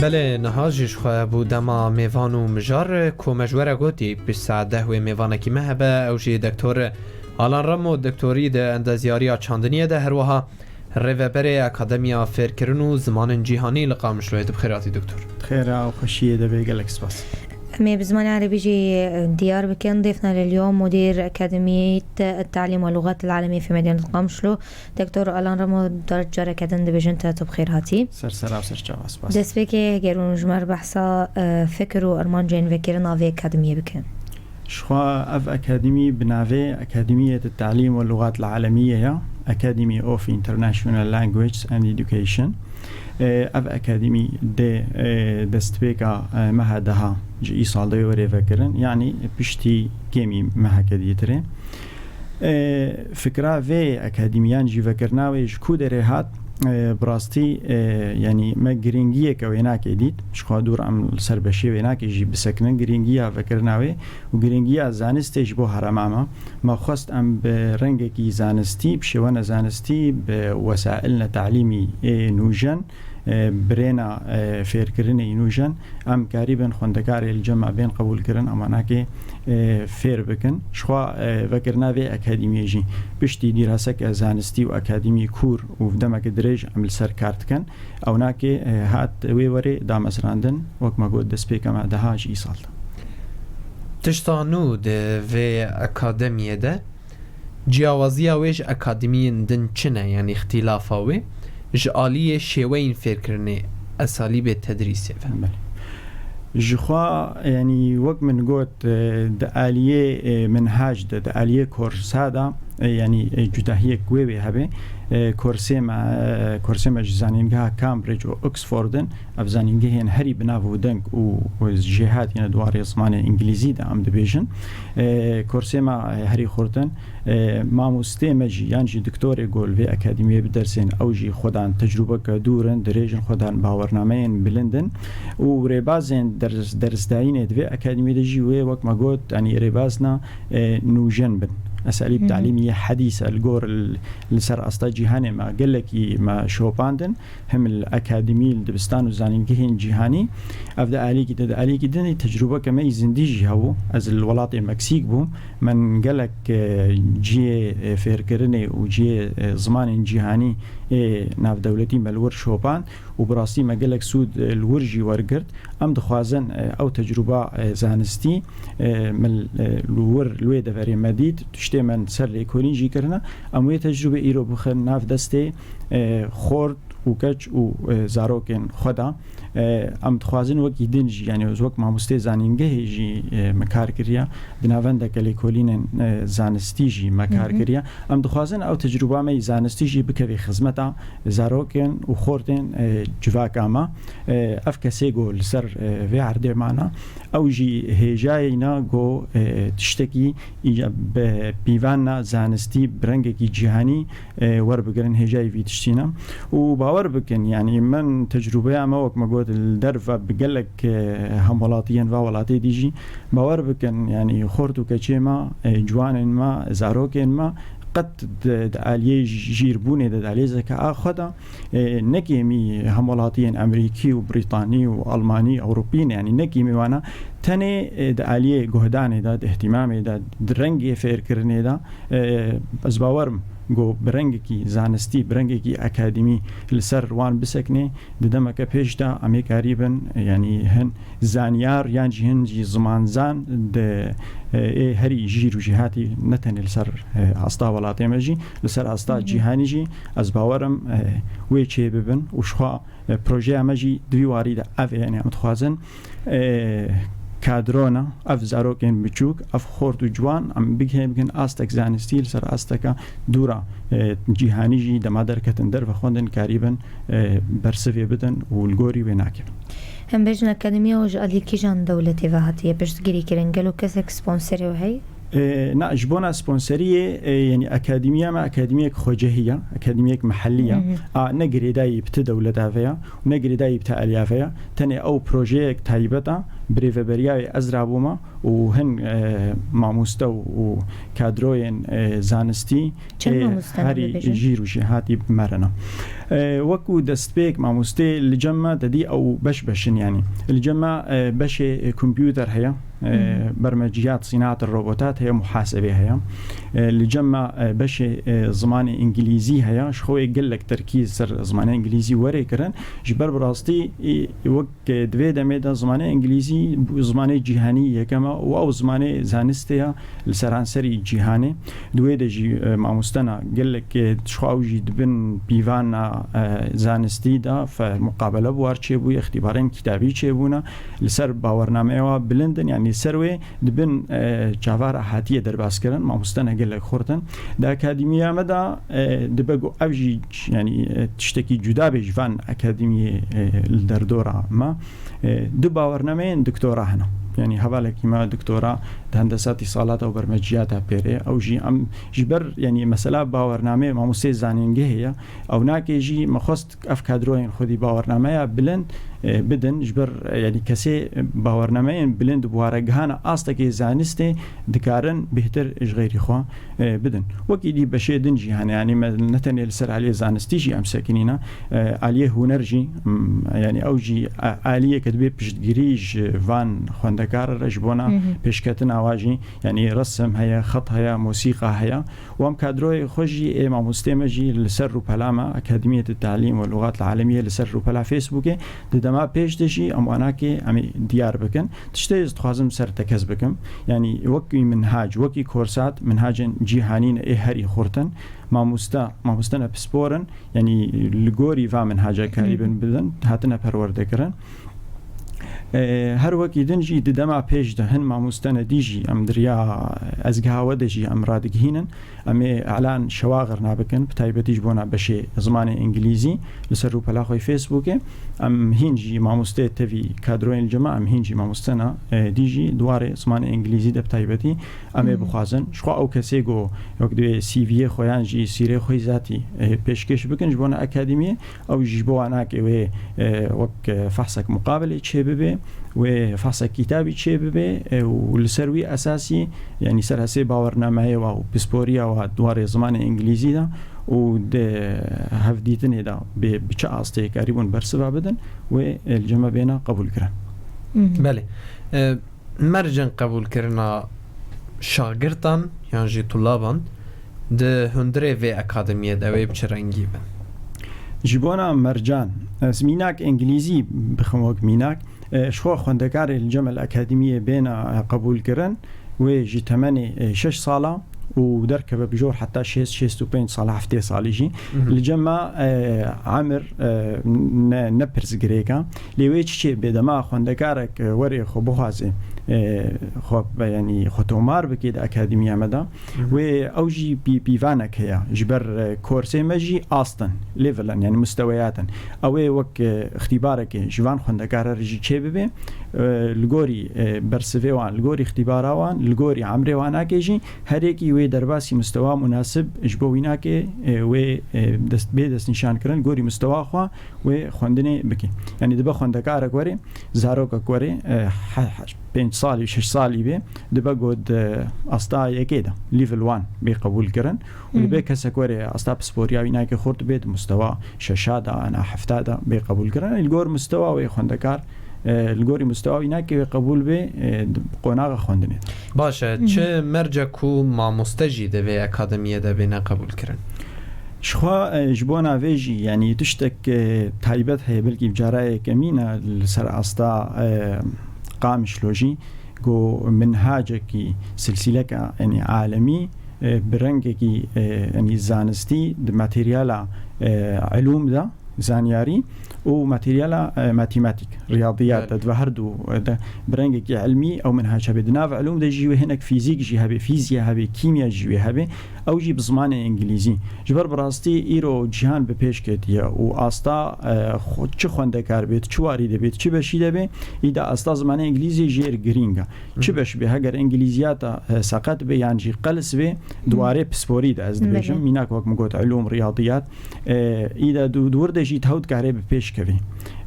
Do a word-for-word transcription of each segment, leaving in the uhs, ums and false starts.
Belê, niha jî ji xwe bû dema mêvan û mijar, ku me ji we re gotî, pişt saet deh wê mêvanekî me hebe, ew jî Doktor Alan Remo, doktorî di endeziyariya çandiniyê de, her wiha rêveberê Akademiya Fêrkirin û Zimanên Cîhanî li Qamişloyê. Tu bi xêr hatî, doktor. Xêra û xweşiyê de bê, gelek spas. Em ê bi zimanê erebî jî diyar bikin. Dêfna Lelyo, mudîr Akademî Telîm û Lugat el Alemî Fêmedîn li Qamişlo, Doktor Alan Remo, dar careke din dibêjin te tu bi xêr hatî. Ser sera û ser çava, spas. Destpêkê, heger hûn ji me re behsa, e, fikir û armancên vekirina vê akademiyê bikin. Jixwe ev akademî bi navê Akademiyê de Telîm û Lugat el Alemiyê ya, Academy of International Languages and Education. E, ev akademî dê, e, destpêka, e, meha deha ji îsal de wê were vekirin, yanî piştî kêmî meheke dîtirê. E, fikra vê akademiyan jî vekirina wê ji ku derê hat, e, bi rastî, e, yanî me giringiyeke wênakê dît. Jixwe dûr em li ser beşê wênakê jî bisekinin. Giringiya vekirina wê û giringiya zanistê ji bo herêma me. Me xwest em bi rengekî zanistî, bi şêwene zanistî, bi wesailne telîmî ê nûjen, e, birêna, e, fêrkirinê nûjen, em karîbin xwendekarê li cem me bên qebûlkirin, em wanakê, e, fêr bikin. Jixwe, e, vekirina vê akademiyê jî piştî dîraseke zanistî û akademî kûr û demeke dirêj em li ser kar dikin. Ewnakê, e, hat wê werê damezrandin, wek me got, destpêka me deha ji îsal de. Tişta nû di vê akademiyê de, ciyawaziya wê ji akademiyên din çi ne, yanî îxtîlafa wê ji aliyê şêweyên fêrkirinê, esalîbê tedrîsê ve? Belê. Jixwe, yanî wek min got, e, di aliyê, e, minhac de, di aliyê korsa de, e, yanî, e, cudahiyek wê wê hebe, e, korsê me, e, korsê me ji zanîngeha Cambridge û Oxford in, ev zanîngehên herî bi nav û deng û, û jêhatî ne di warê zimanê îngilîzî de em dibêjin. E, korsê me, e, herî xurt in. E, mamostê me jî, yan jî doktorê ku li vê akademiyê bidersên, ew jî xwedan tecrûbeke dûr in, dirêj in, xwedan bawernameyên bilind in û rêbazên ders-, dersdayînê di vê akademiyê de jî wê, wek me got, yanî rêbazna, e, nûjen bin. Esalîb Hı hı. telîmî yê hedîs e, li gor l-, li ser asta cîhanê me gelekî me şopandin. Hem li akademî, li dibistan û zanîngehên cîhanî. Ev di alîkî de, di alîkî din tecrûbeke me yî zindî jî hebû. Ez li welatê Meksîk bûm. Min gelek, e, cihê, e, fêrkirinê û cihê, e, zimanên cîhanî ê navdewletî me li wir şopand û bi rastî me gelek sûd, e, li wir jî wergirt. Em dixwazin, e, ew tecrûba, e, zanistî, e, min, e, li wir, li wê deverê me dît, tiştê me ser lêkolîn jî kirine. Em wê tecrûbê îro bixin nav destê, e, xort û keç û, e, zarokên xwe de. E, em dixwazin wekî din jî, yanî wek mamostê zanîngehê jî, e, me kar kiriye, di navendeke lêkolînên, e, zanistî jî me kar Hı hı. kiriye. Em dixwazin ew tecrûba me yî zanistî jî bikeve xizmeta zarokên û xortên, e, civaka me. E, ev kesê ku li ser, e, vê erdê mane, ew jî hêjayê ne ku, e, tiştekî îca-, bi pîvanna zanistî bi rengekî cîhanî, e, werbigirin, hêjayî vî tiştî ne. Û bawer bikin, yanî min tecrûbeya me, wek me got, li derve bi gelek, e, hemwelatiyên va welatê dî jî, bawer bikin, yanî xort û keçê me, e, ciwanên me, zarokên me, qet di, di aliyê jîrbûnê de, di aliyê zeka xwe de, e, ne kêmî hemwelatiyên Emerîkî û Brîtanî û Almanî, Ewropî ne, yanî ne kêmî wana, tenê, e, di aliyê guhdanê de, di îhtîmamê de, di rengê fêrkirinê de, e, ez bawer im ku bi rengekî zanistî, bi rengekî akademî li ser wan biseknê, di demeke pêş de em ê karî bin, e, yanî hin zanyar yan jî hin jî zimanzan di, e, ê herî jîr û jîhatî ne tenê li ser, e, asta welatê me jî, li ser asta Hı hı. cîhanî jî ez bawer im, e, wê çê bibin û jixwe, e, projeya me jî di vî warî de ev e, yanî em dixwazin, e, kadrona, ev zarokên biçûk, ev xort û ciwan, em bigihê bikin astek zanistî li ser asteka dûra, e, cîhanî jî dema derketin derve xwendin karîbin, e, bersivê bidin û li gorî wê nakevin. Em bêjin akademiya we ji aliyê kîjan dewletê ve hatiye piştgirî kirin? Gelo kesek sponserê we heye? E, na, ji bona sponseriyê, e, yani akademiya me akademiyek xwecehî ye, akademiyek mehellî ye. Mhm. A, ne girêdayî bi ti dewleta ve ye û ne girêdayî bi ti aliya ve ye. Tenê ew projeyek taybet e, birêveberiya wê ez rabûme û hin, e, mamoste û, û kadroyên, e, zanistî, Çend e, mamoste ne herî bibêjin? Jîr û jêhatî bi me re ne. E, wekû destpêk mamostê li cem me te dî ew beş beş in, yanî. Li cem me, e, beşê, e, kompûter heye, e, Mhm. bermeciyat, sînaat, robotat heye, muhasebê heye. E, li cem me, e, beşê, e, zimanê îngilîzî heye. Ji xwe wê gelek terkîz ser zimanê îngilîzî were kirin. Ji ber bi rastî, e, wek Ke di vê demê de zimanê îngilîzî bû zimanê cîhanî yekem e û ew zimanê zanistê ye li seranserî cîhanê. Di wê de jî, e, mamostena gelek, e, ji xwe ew jî di bin pîvana, e, zanistî de fe-, muqabele bi war çêbûye, îxtîbarên kitabî çêbûne. Li ser bawernameya wa bilind in, yanî li ser wê di bin, e, çavara hatiye derbaskirin, mamostena gelek xurt in. Di akademiya me de, e, dibe ku ev jî, yanî, e, tiştekî cuda bê ji van akademiyê, e, li derdora me. E, du bawernameyên doktora hene. Yanî hevalekî me doktora di hendesa îtîsalata û bermeciyata pêrê. Ew jî em ji ber, yanî mesela bawernameyê mamosteyê zanîngehê ye. Ew nake jî me xwest ev kadroyên xwedî bawernameya bilind, e, bidin. Ji ber, e, yanî kesê, e, bawernameyên bilind bi waregihana astekê zanistê dikarin bêhtir ji xeyrî xwe e, bidin. Wekî dî beşê din jî hene, yanî me ne tenê li ser aliyê zanistî jî em sekinîne, e, aliyê huner jî, m, yanî ew jî a-, aliyeke dibê piştgirî ji van xwendekaran re ji bona Hı hı. pêşketina wa jî, yanî resim heye, xet heye, mosîqa heye. Û em kadroyê xwe jî ê mamostê me jî li ser rûpela me, Akademiyê Tealîm ve Lugat Alemiyê li ser rûpela Facebookê, di dema pêş de jî em wanakê em ê diyar bikin. Tiştê ez dixwazim ser tekez bikim. Yanî wekî minhac, wekî korsat, minhacên cîhanî ne ê herî xurt in. Mamoste, mamoste ne pispor in. Yanî li gorî va minhaca karîbin Mhm. bidin, hatine perwerde kirin. E, her wekî din jî di dema pêş de hin mamoste ne dî jî em di riya ezgeha we de jî em radigihînin. Em ê elan şewaxir nabikin, bi taybetî ji bona beşê zimanê îngilîzî li ser rûpela xwe yê Facebookê. Em hîn jî mamosteyê tevî kadroyên li cem me, em hîn jî mamostena, e, dî jî di warê zimanê îngilîzî de bi taybetî em ê Hı hı. bixwazin. Ji xwe ew kesê ku wek divê C V'yê xwe yan jî sîrê xwe yî zatî, e, pêşkêş bikin ji bona akademiyê, ew jî ji bo wan nake wê, e, wek, e, fehsek muqabilê çêbibe, wê fehsek kitabî çêbibe, e, û li ser wî esasî, yanî ser hesê bawernameyê wa û pisporiya wa di warê zimanê îngilîzî de û di hevdîtinê de bê bi çi astê karîbûn bersiva bidin, wê, e, li cem me bêne qebûlkirin. Mhm. Belê. E, mercên qebûlkirina şagirtan yan jî tulaban di hundirê vê akademiyê de wê bi çi rengî bin? Ji bona mercan, ez mînak îngilîzî bixim wek mînak, e, ji xwe xwendekarê li cem el akademiyê bêne, e, qebûlkirin, wê ji temenê, e, şeş sala û derkeve bi jor heta şêst, şêst û pênc sala, heftê salî jî. Mhm. Li cem me, e, emir, e, ne, ne pirsgirêk e. Lê wê çi çê bê dema xwendekarek, e, were xwe bixwaze, e, xwe, yanî xwe tomar bike di akademiya me de. Mhm. Wê ew jî pî-, pîvanek heye. Ji ber, e, korsê me jî ast in, level in, yanî musteweyat in. Ew ê wek, e, îxtîbarekê ji van xwendekaran re jî çêbibe. E, li gorî, e, bersivê wan, li gorî îxtîbara wan, li gorî emrê wan nake jî, her yekî wê derbasî mustewa munasib ji bo wî nake, e, wê, e, dest, bê destnîşankirin, li gorî mustewa xwe wê xwendinê bike. Yanî dibe xwendekarek were, zarokek were, e, he-, he-, pênc salî, şeş salî bê, dibe got, e, asta yekê de, level one bê qebûl kirin. Û Hmm. dibe kesek were asta pisporiya wî nake xurt bê, di mustewa şeşa de, ana hefta de bê qebûl kirin. Li gor mustewa wê xwendekar, e, li gorî mustewa wî nake wê qebûl bê, e, di qonaxa xwendinê de. Baş e, Hı hı. çi mercek û mamoste jî di vê akademiyê de bêne qebûl kirin? Ji xwe, e, ji bona vê jî, yanî tiştek, e, taybet heye, belkî bi cara yekemîn e li ser asta, e, Qamişlo jî, ku minhacekî, silsîleka, yanî alemî, e, bi rengekî, e, yanî zanistî di materyala, e, ilûm de, Zanyarî û materyala, e, matematik, riyadiyat Belê. de, di her du, e, de bi rengekî ilmî ew minhac hebe. Di nav ilûm de jî wê hinek fîzîk jî hebe, fîzya hebe, kîmya jî wê hebe. Ew jî bi zimanê îngilîzî. Ji ber bi rastî îro cîhan bi pêş ketiye û asta, e, xwe-, çi xwendekar bêt, çi warî de bêt, çi beşî de bê, îda asta zimanê îngilîzî jêr girîng e. Çi Hı hı. beş bê, heger îngilîziyata, e, seqet bê yan jî qels bê, di Hı. warê pisporî de ez dibêjim. Belê. Mînak wek min got, ilûm, riyadiyat, e, îda di, di wir de jî tew dikarê bi pêş kevê.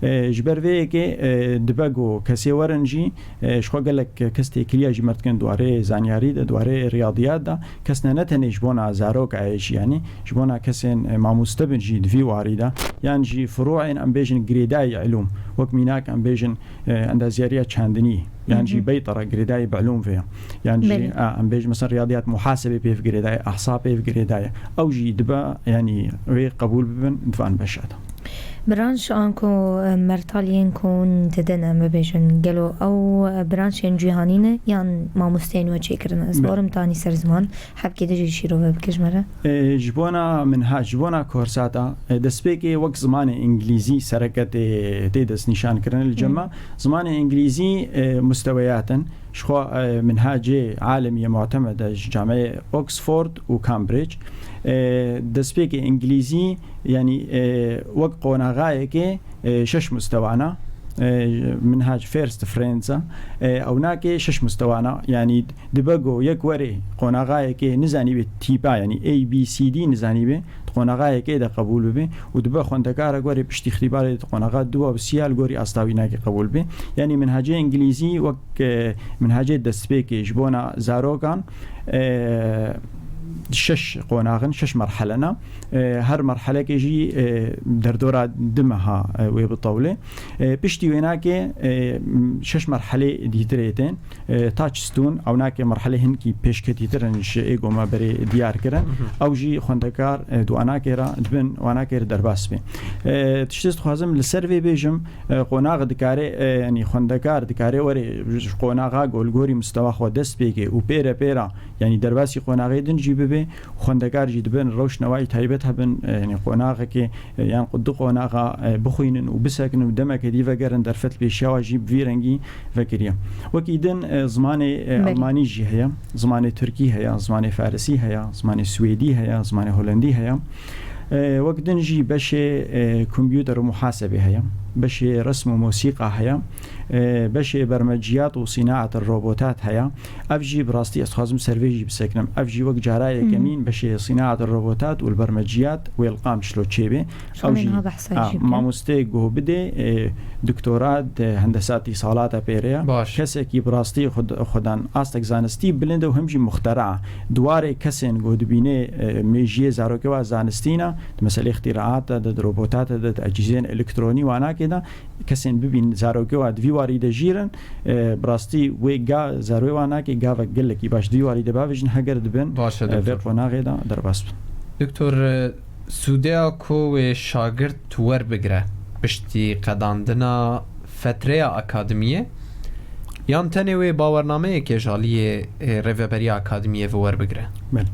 E, ji ber vê yekê, e, dibe ku kesê werin jî, e, ji xwe gelek kes têkiliya jî me dikin di warê zanyarî de, di warê riyadiyat de, kes ne, ne tenê ji bona zaroka ye jî, yanî ji bona kesên, e, mamoste bin jî di vî warî de, yan jî furuên, em bêjin, girêdayî ilûm, wek mînak em bêjin, e, endaziyariya çandinî, yan jî Hı hı. beytara girêdayî bi ilûm vê ye. Yan jî, Belê. a, em bêjin, mesela, riyadiyat muhasebê pêv girêdayî, ahsa pêv girêdayî. Ew jî dibe, yanî wê qebûl bibin di van beşa de. Branş anku, e, mertal yên ku hûn didin, em bibêjin, gelo ew, e, branşên cîhanî ne yan mamosteyên we çêkirine? Ez Be- bawerim tanî ser ziman, hebkê de jî şîrove bike ji me re. E, ji bona minhac, ji bona korsata, e, destpêkê wek zimanê îngilîzî sereke tê, tê destnîşankirin. Li cem me Hı. zimanê îngilîzî, e, musteweyat in. Ji xwe, e, minhacê alemî ye mutemed e ji cameyê Oxford û Cambridge. E, destpêkê îngilîzî, yanî, e, wek qonaxayekê, e, şeş mustewana. E, minhac first Fransa. E, ew nake şeş mustewana. Yanî dibe ku yek were qonaxayekê nizanîbe tîpa, yanî A B C D nizanîbe, di qonaxayekê de qebûl bibe û dibe xwendekarek were piştî îxtîbarê di qonaxa duwa bi siya li gorî asta wî nake qebûl bibe. Yanî minhacê îngilîzî wek, e, minhacê destpêkê ji bona zarokan, e, şeş qonaxin, şeş merhele ne. E, her merhelekê jî, e, derdora du meha, e, wê bitewle. E, piştî wê nake, e, şeş merhelê dîtirê tên. E, Touchstone, ew nake merhelê hinkî pêşketîtir in ji ê ku me berê diyar kirin. Mhm. Ew jî xwendekar, e, di wanakê re dibin, wanakê re derbas bê. E, tiştê dixwazim li ser vê bêjim, e, qonax dikare, e, yanî xwendekar dikare were ji qonaxa ku li gorî mustewa xwe dest pê ke û pê re pê re, yanî derbasî qonaxê din jî bibe, xwendekar jî dibin rewş newayî taybet hebin, e, yanî qonaxekê, e, yan du qonaxa, e, bixwînin û bisekinin û demeke dî vegerin derfet pêşiya wa jî bi vî rengî vekiriye. Wekî din, e, zimanê, e, Belê. Almanî jî heye, zimanê Tirkî heye, zimanê Farisî heye, zimanê Swêdî heye, zimanê Holendî heye. E, wek din jî beşê, e, kompûter û muhasebê heye, beşê resm û mosîqa heye, e, beşê bermeciyat û sînaet robotat heye. Ev jî bi rastî ez dixwazim ser vê jî biseknim. Ev jî wek cara Hı hı. yekemîn beşê sînaet robotat û li bermeciyat wê li Qamişlo çêbê. Ew Şanê jî, niha behsa a, jî bikin. Mamosteyê guh bidê, e, doktora di hendesa îtîsalata pê re ye. Baş. Kesekî bi rastî xwed-, xwedan astek zanistî bilind e û hem jî muxtera. Di warê kesên ku dibînê, e, mêjiyê zarokê wa zanistî ne, di meselê îxtîraata de, di robotata de, di ecîzên elektronî wanakê de, kesên bibîn zarokê wa di vî warî de jîr in, e, bi rastî wê ga zarokê wa nake gavek gelekî baş di vî warî de bavêjin, heger dibin, Baş e, e, vê doktor. qonaxê de derbas bin. Doktor, e, sûdeya ku wê şagirt werbigire piştî qedandina fetreya akademiyê, yan tenê wê bawernameyekê ji aliyê, e, rêveberiya akademiyê ve werbigire? Belê.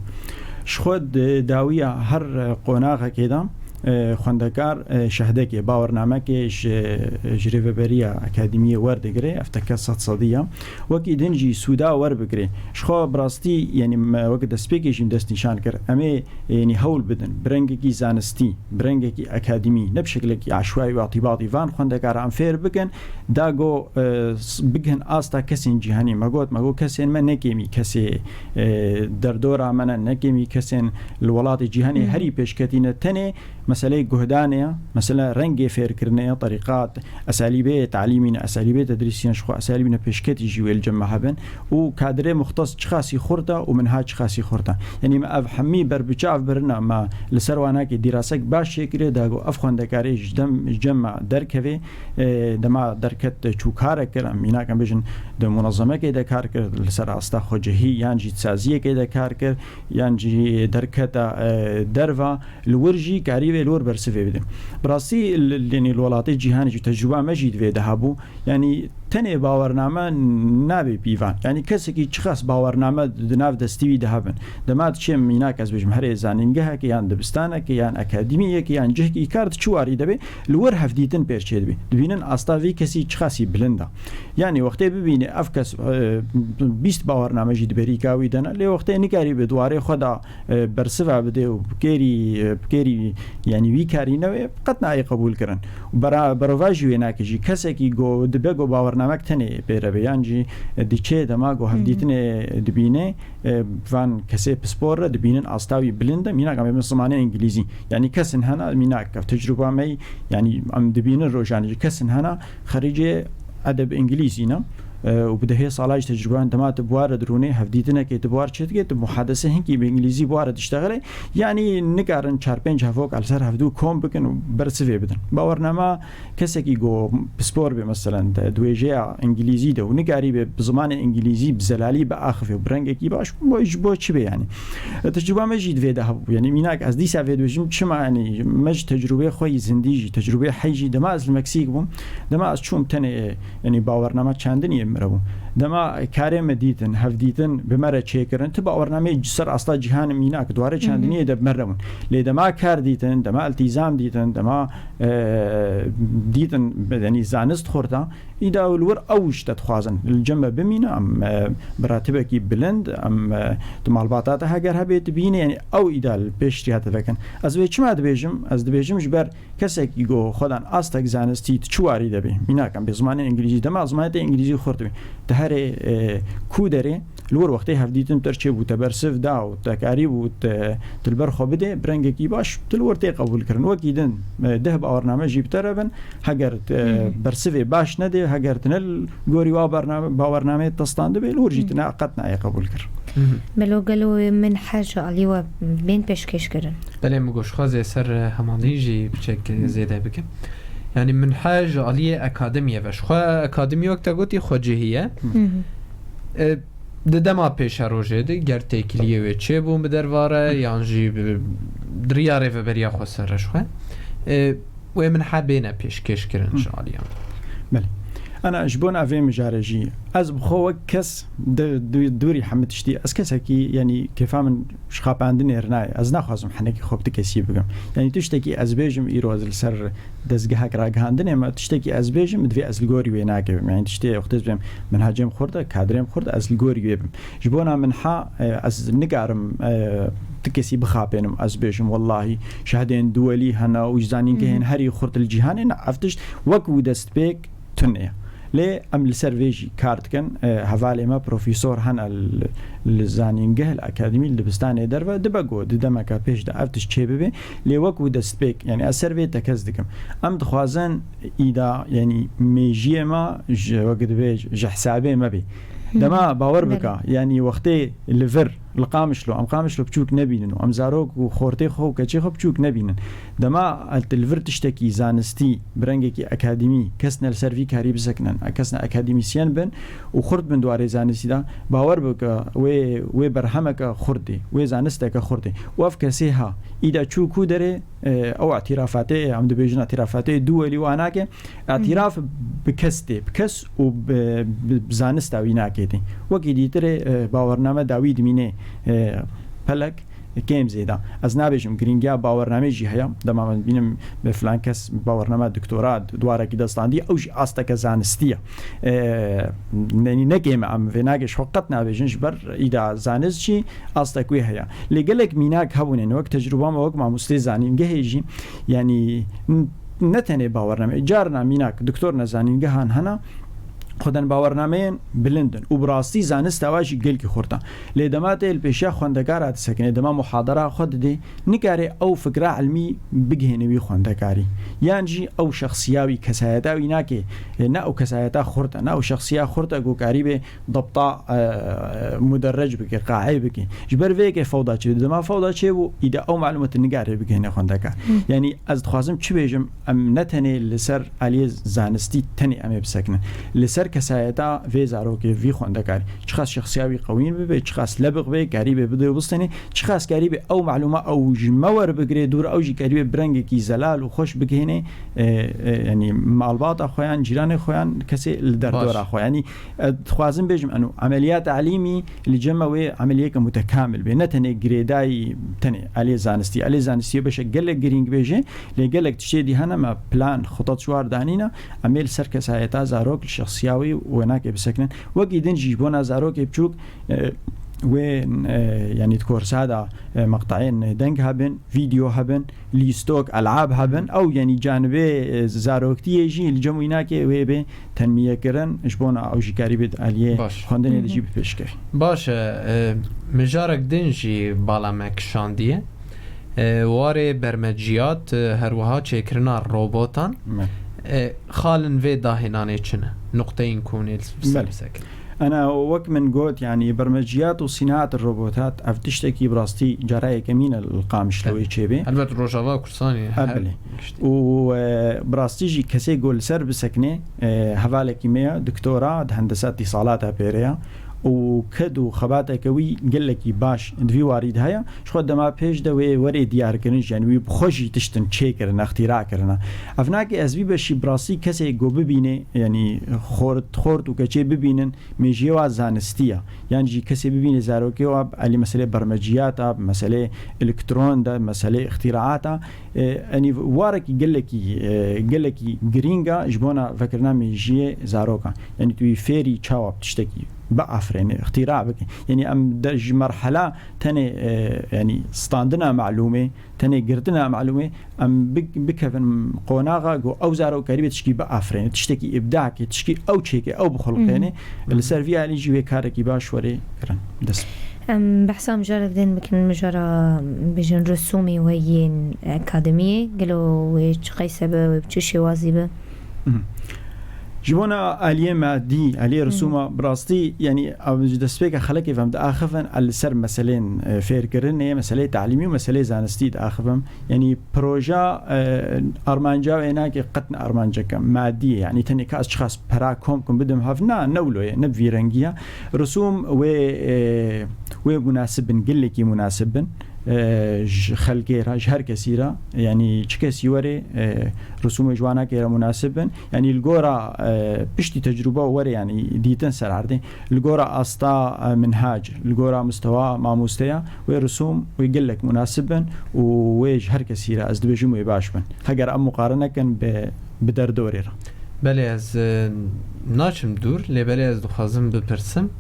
Ji xwe di dawiya her qonaxekê de, e, xwendekar, e, şehdekê, bawernamekê ji, ji rêveberiya akademiyê werdigire, ev teke sed sedî ye. Wekî din jî sûda werbigire. Ji xwe bi rastî, yanî me wek destpêkê jî destnîşan kir. Em ê, yanî hewl bidin, bi rengekî zanistî, bi rengekî akademî, ne bi şekilekî aşwayî û îtîbatî van xwendekara em fêr bikin, da go, e, s-, bigihin asta kesên cîhanî. Me got, me got kesên me ne kêmî kesê, e, derdora me ne, ne kêmî kesên li welatê cîhanê Hı hı. herî pêşketî ne. Tenê meseleyê guhdanê ye, mesela rengê fêrkirinê ye, terîqat, esalîbê talîmî ne, esalîbê tedrîsî ne, ji xwe esalîbî ne pêşketî jî wê li cem me hebin û kadirê muxtes çiqasî xurt e û minhac çiqasî xurt e. Yanî me ev hemî ber bi çav birine, me li ser wanakê dîrasek baş çêkiriye, da go ev xwendekarê ji dem, ji cem me derkevê, e, dema derket çû karek kir, em mînak em bêjin di munezemekê de kar kir, li ser asta xwecihî yan jî saziyekê de kar kir, yan jî derketa, e, derva, li wir jî karî vê li wir bersivê bide. Bi rastî li, li, li welatê cîhanê jî tecrûba me jî di vê de hebû. Yanî Tenê bawername nabe pîvan. Yanî kesekî çiqas bawername di nav destî wî de hebin. Dema diçe mînak ez bêjim herê zanîngehekê yan dibistanekê yan akademiyekê yan cihekî kar di çi warî de be, li wir hevdîtin pêr çêdibî. Dibînin asta vî kesî çiqasî bilind e. Yanî wextê bibîne ev kes, e, bîst bawername jî di berîka wî de ne. Lê wextê nikarî bi di warê xwe de e, bersiva bide û bikêrî, e, bikêrî, yanî wî karî newê, qet nayê qebûl kirin. Û bera-, berova jî wê nake jî. Kesekî go dibe go bawernamek tenê pê re be, yan jî, e, diçê dema go Hı hı. hevdîtinê dibîne, e, van kesê pispor re dibînin asta wî bilind e, mînak em ê zimanê îngilîzî. Yanî kesin hena, mînak ev tecrûba me, yanî em dibînin rojanê jî kesin hena, xerîcê edeb îngilîzî ne. E, û bi dehê sala jî tecrûbeyan dema tu bi war re dirûnê, hevdîtinekê tu bi war çêdikê, tu muhadese hinkî bi îngilîzî bi war re diştexile. Yanî nikarin çar pênc hevok li ser hevdû kom bikin û bersivê bidin. Bawernama kesekî go pispor be, meselen, di wêjeya îngilîzî de û nikarî be bi zimanê îngilîzî bi zelalî biaxivê û bi rengekî baş, bo, ji bo çi be yanî? E, tecrûba me jî di vê de hebû. Yanî mînak ez dîsa vê dibêjim, çima yanî me ji tecrûbê xwe yî zindî jî, tecrûbê hey jî, dema ez li Meksîk bûm, dema ez çûm tenê, e, yanî bawername çandiniyê min re bû. Dema karê me dîtin, hevdîtin bi me re çêkirin, ti bawernameyê ji ser asta cîhanê mînak, di warê Hı hı. çandiniyê de bi me re bûn. Lê dema kar dîtin, dema iltîzam dîtin, dema, e, dîtin, yanî zanist xurta, îda li wir ew ji te dixwazin. Li cem me bimîne, em, e, bi ratibekî bilind, em, e, di malbata te heger hebê dibîne, yanî ew îda li pêş riya te vekin. Ez vê çima dibêjim? Ez dibêjim ji ber kesekî go xwedan astek zanistî di çi warî de bê. Mînak em bê zimanê îngilîzî, dema zimanê te îngilîzî xurt bê. Di herê, e, ku derê, li wir wextê hevdîtin ter çêbû, te bersiv da û te karîbû te, tu li ber xwe bidê, bi rengekî baş, tu li wir tê qebûl kirin. Wekî din, e, deh bawername jî bi te re bin, heger, e, Hı hı. bersivê baş nedê, heger tu ne li gorî wa bername-, bawernameyê te standibê, li wir jî Hı. tu ne qet nayê qebûl kir. Hı hı. Melo gelo wê min her ji alî we bên pêşkêş kirin? Belê, min got, ji xwe zê ser, e, hemandî jî piçek, e, zêde bikim. Yanî min he ji aliyê akademiyê ve. Ji xwe akademî wek te gotî xwecihî ye. Hı hı. E, di dema pêşerojê de ger têkiliyê wê çêbûn bi derva re, yan jî bi, di riya rêveberiya xwe ser re ji xwe. E, wê min he bêne pêşkêş kirin Hı. ji aliyê. Belê. Ana ji bona vê mijarê jî ez bi xwe wek kes di, di, dûrî hemî tiştî, ez kesekî, yanî kêfa min ji xapandinê re nayê. Ez naxwazim henekî xwe bi ti kesî bikim. Yanî tiştekî ez bêjim îro ez li ser dezgehek ragihandinê me, tiştekî ez bêjim, divê ez li gorî wê nakevim. Yanî tiştê wextê ez bêm minhecêm xurt e, kadrêm xurt e, ez li gorî wê bim. Ji bona min ha, e, ez nikarim, e, ti kesî bixapênim, ez bêjim, wellahî, şehdên duwelî hene û ji zanîngehên Hı hı. herî xurt li cîhanê ne. Ev tişt wek û destpêk tune ye. Lê em li ser vê jî kar dikin. E, hevalê me profesor hene li, li zanîngeh, li akademî, li dibistanê derve, dibe ku di demeke pêş de ev tişt çêbibe. Lê wekû destpêk, yanî ez ser vê tekez dikim. Em dixwazin îda, yanî mêjiyê me ji, wek dibê, ji hesabê me bê. Hı. Dema bawer Belê. bike, yanî wextê li vir, li Qamişlo, em Qamişlo biçûk nebînin û em zarok û xortê xwe û keçê xwe biçûk nebînin. Dema li vir tiştekî zanistî, bi rengekî akademî, kes ne li ser vî karî bisekinin, kes ne akademîsyen bin û xurt bin di warê zanistî de, bawer bike wê, wê berhemeke xurt dê, wê zanisteke xurt dê. Û ev kesê ha, îda çû ku derê, e, ew îtîrafatê, em dibêjin îtîrafatê duwelî wan nake, Hı. îtîraf bi kes tê, bi kes û bi, bi, bi zanista wî nake tê. Wekî dîtirê, e, bawername dawî dimînê, e, pelek, kêm zêde. Ez nabêjim, girîngiya bawernamê jî heye. Dema min bînim bi filan kes bawername doktora, duwarekî de standî, ew jî asteke zanistî ye. E, ne, ne kêm e, em vê nagê ji xwe qet nabêjin, ji ber îda zanist jî astek wê heye. Lê gelek mînak hebûne, wek tecrûba me, wek mamostê zanîngehê jî, yanî n-, ne tenê bawername, carna mînak doktor ne zanîngehan hene, xweden bawernameyên bilind in û bi rastî zanista wa jî gelkî xurt e. Lê dema tê li pêşiya xwendekara disekine, dema muhadera xwe didê, nikare ew fikra ilmî bigihêne wî xwendekarî. Yan jî ew şexsiya wî, kesayeta wî nake, e, ne ew kesayeta xurt e, ne ew şexsiya xurt e ku karîbe debta, e, muderrec bike, qaê bike. Ji ber vê yekê fewda çêbû. Dema fewda çêbû, îde ew malûmatê nigarê bigihêne xwendekar. Hı. Yanî ez dixwazim çi bêjim, em ne tenê li ser aliyê zanistî tenê em ê bisekinin. Li ser kesayeta vê zarokê, vî xwendekarî. Çiqas şexsiya wî qewîn bibe, çiqas lebiq be, karîbe bide û bistêne, çiqas karîbe ew malûma ew ji me werbigire dûr, ew jî karîbe bi rengekî zelal û xweş bigihêne, e, e, yanî malbata xwe yan cîranê xwe yan kesê li derdora Baş. xwe. Yanî, e, dixwazim bêjim, eno, emeliyat elîmî li cem me wê emeliyeke mutekamil bê. Ne tenê girêdayî, tenê elê zanistî. Elê zanistî beşek gelek girîng bêje, lê gelek tiştê dî hene me plan, xutat ji war danîne. Em ê li ser kesayeta zarok, li şexsiya wî wênakê bisekinin. Wekî din jî ji bona zarokê biçûk, e, wê, e, yanî di korsa de, e, meqteyên deng hebin, vîdeo hebin, lîstok, elab hebin. Ew, yanî canibê, e, zaroktiyê jî li cem wînakê wê bê tenmîyekirin, ji bona ew jî karî bê di aliyê Baş. xwendinê de jî bi pêş kevî. Baş e, e, mijarek din jî bala me kişandiye. E, warê bermeciyat, e, her wiha çêkirina robotan. Me. E, xalin vê dahênanê çi ne? Nuqteyên ku hûn ê li ser Belê. bisekin. Ana wek min got, yanî bermeciyat û sînaat robotat, ev tiştekî bi rastî cara yekemîn e li Qamişlo wê çêbê. Helbet Rojava Kurdistanê E, her belê. giştî. Û, e, bi rastî jî kesê ku li ser bisekine, e, hevalekî me ye, doktora, di hendesa îtîsalata pêre ye. Û ked û xebateke wî gelekî baş di vî warî de heye. Ji xwe dema pêş de wê werê diyarkirin jî, yanî wî bi xwe jî tiştin çêkirine, ixtîra kirine. Ev nake ez vî beşî bi rastî kesê ku bibîne, yanî xort, xort û keçê bibînin, mêjiyê wa zanistî ye. Yan jî kesê bibîne zarokê wa, elî meselê bermeciyata, meselê elektron de, meselê ixtîraata, e, yanî warekî gelekî, e, gelekî girîng e ji bona vekirina mêjiyê zarokan. Yanî tu wî fêrî çawa bi tiştekî biafirêne, ixtîra bike. Yanî em de ji merhela tenê, e, yanî standina malûmê, tenê girtina malûmê, em bi-, bikevin qonaxa ku ew zarok karîbe tişkî biafirêne, tiştekî îbdakê, tişkî ew çêke, ew bixulqêne, Mhm. li ser vî alî jî wê karekî baş were kirin. Dest. Em behsa mijarek din bikin, mijara, bêjin, risûmê we yên akademiyê, gelo wê çi qeyse be, wê bi çi şêwazî be? Mhm. Ji bona aliyê madî, aliyê Hı hı. risûma, bi rastî, yanî, ev ji destpêka xelekê ve em diaxivin, el li ser meselên, e, fêrkirinê, meselê talîmî û meselê zanistî diaxivim. Yanî, proja, e, armanca wê nake qet ne armanceke madî ye. Yanî, tenê ka ez çiqas pera kom kim bidim hev, na, ne wilo ye, ne bi vî rengî ye. Risûm wê, e, wê munasib bin, gelekî munasib bin, e, ji xelkê re, ji her kesî re. Yanî, çi kesî were, e, risûmê ji wanakê re munasib bin. Yanî li gora, e, piştî tecrûbe û were, yanî dîtin ser erdê, li gora asta, e, minhac, li gora mustewa mamosteya, wê risûm wê gelek munasib bin û wê ji her kesî re ez dibêjim wê baş bin. Heger em muqarene kin bi, bi derdorê re. Belê, ez, e, naçim dûr, lê belê ez dixwazim bipirsim.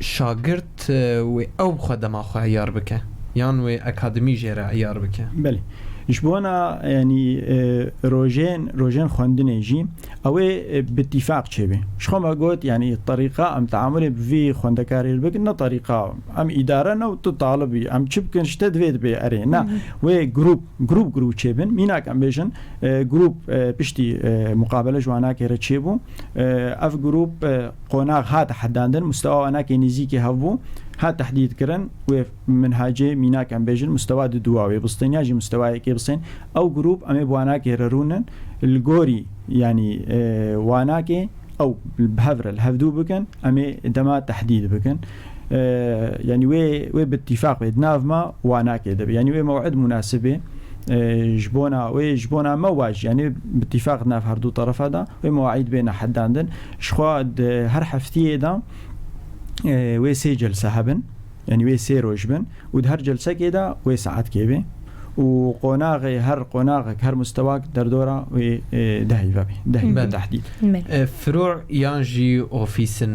Şagirt, e, wê ew bi xwe dema xwe eyar bike, yan wê akademî jê re eyar bike? Belê. Ji bona, yanî, e, rojên, rojên xwendinê jî, ew ê, e, bi tîfaq çêbe. Ji xwe me got, yanî, terîqa em teamulê bi vî xwendekarê re bikin, ne terîqa em îdare ne û tu talib î. Em çi bikin, ji te divê dibê erê. Na, Hı hı. wê grûp, grûp, grûp çêbin. Mînak em bêjin, e, grûp, e, piştî, e, muqabele ji wanakê re çêbû. E, ev grûp, e, qonax hat hedandin, mustewa wanakê nêzîkî hev bû, hat tehdîd kirin, wê minhacê mînak em bêjin, mustewa du dû a wê bistên, ya jî mustewa yekê bistên. Ew grûp em ê bi wanakê re rûnin, li gorî, yanî, e, wanakê ew bi hev re li hevdû bikin, em ê dema tehdîd bikin. E, yanî wê, wê bi tîfaq bê, di nav me wanakê de be. Yanî wê mew'id munasib bê, e, ji bona, wê ji bona me wa jî, yanî bi tîfaq di nav her du terefa de, wê mewaîd bêne hedandin. Ji xwe di her heftiyê de, e, wê sê celse hebin, yanî wê sê roj bin û di her celsekê de wê saetkê bê û qonaxê, her qonaxek, her mustewak derdora wê, e, deh hîve bê, deh hîve Belê. tehdîd. Belê. E, firû yan jî ofîsin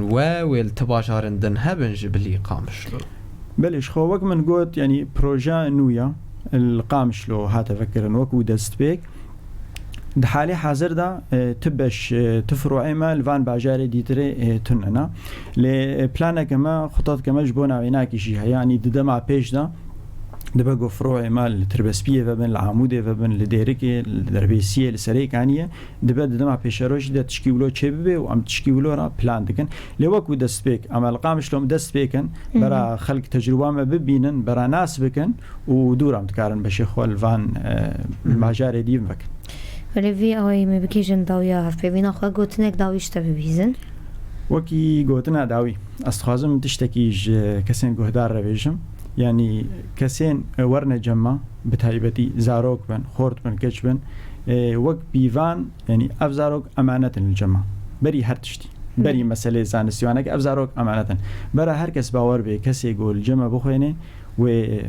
we wê li ti bajarin din hebin ji bilî Qamişlo? Belê, ji xwe wek min got, yanî proje nû ya li Qamişlo hate vekirin wekû destpêk. Di halê hazir de, e, ti beş, e, ti firûê me li van bajarê dîtirê, e, tune ne. Lê, e, planeke me, xutateke me ji bona wênakî jî heye. Yanî di dema pêş de dibe ku firûê me li Tirbespiyê vebin, li Amûdê vebin, li Dêrikê, li Derbêsiyê, li Serêkaniyê. Dibe di dema pêşerojî de tişkî wilo çêbibe û em tişkî wilo re plan dikin. Lê wekû destpêk, em li Qamişlo em dest pê kin, Hı hı. bera xelk tecrûba me bibînin, bera nas bikin û dû re em dikarin beşê xwe li van, e, Hı hı. bajarê dî vekin. Li vî awayî me bikêjin dawiya hevpeyvîna xwe, gotinek dawî ji te bibihîzin. Wekî gotina dawî, ez dixwazim tiştekî ji kesên guhdar re bêjim. Yanî kesên werine cem me, bi taybetî zarok bin, xort bin, keç bin, e, wek pîvan, yanî ev zarok emanet in li cem me. Berî her tiştî. Berî meselê zanistî, waneke ev zarok emanet in. Bera her kes bawer bê, kesê ku li cem me bixwêne, wê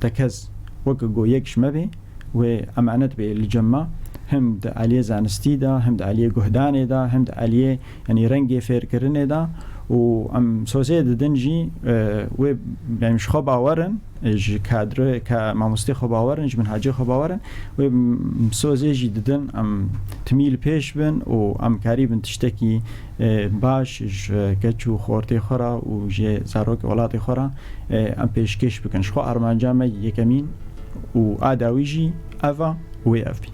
tekez weke ku yek ji me bê, wê emanet bê li cem me, hem di aliyê zanistî de, hem di aliyê guhdanê de, hem di aliyê, yanî rengê fêrkirinê de. Û em sozê didin jî, e, wê, yanî ji xwe bawer in, e, ji kadre, ka mamostê xwe bawer in, ji minhacê xwe bawer in, wê, m, sozê jî didin, em timî li pêş bin û em karî bin tiştekî, e, baş ji keç û xortê xwe re û ji zarokê welatê xwe re, e, em pêşkêş bikin. Ji xwe armanca me yekemîn û a dawî jî ev e û wê ev bî.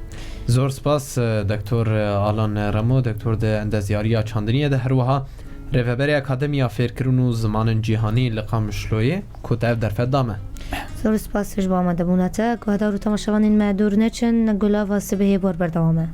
Zor spas, e, Doktor Alan Remo, doktor di endezyariya çandiniyê de, her wiha rêveberê Akademiya Fêrkirin û Zimanên Cîhanî li Qamişloyê, ku te ev derfet da me. Zor spas ji bo amadebûna te. Guhdar û temaşevanên me dûr neçin, Gulava Sibihê bi we re berdewam e.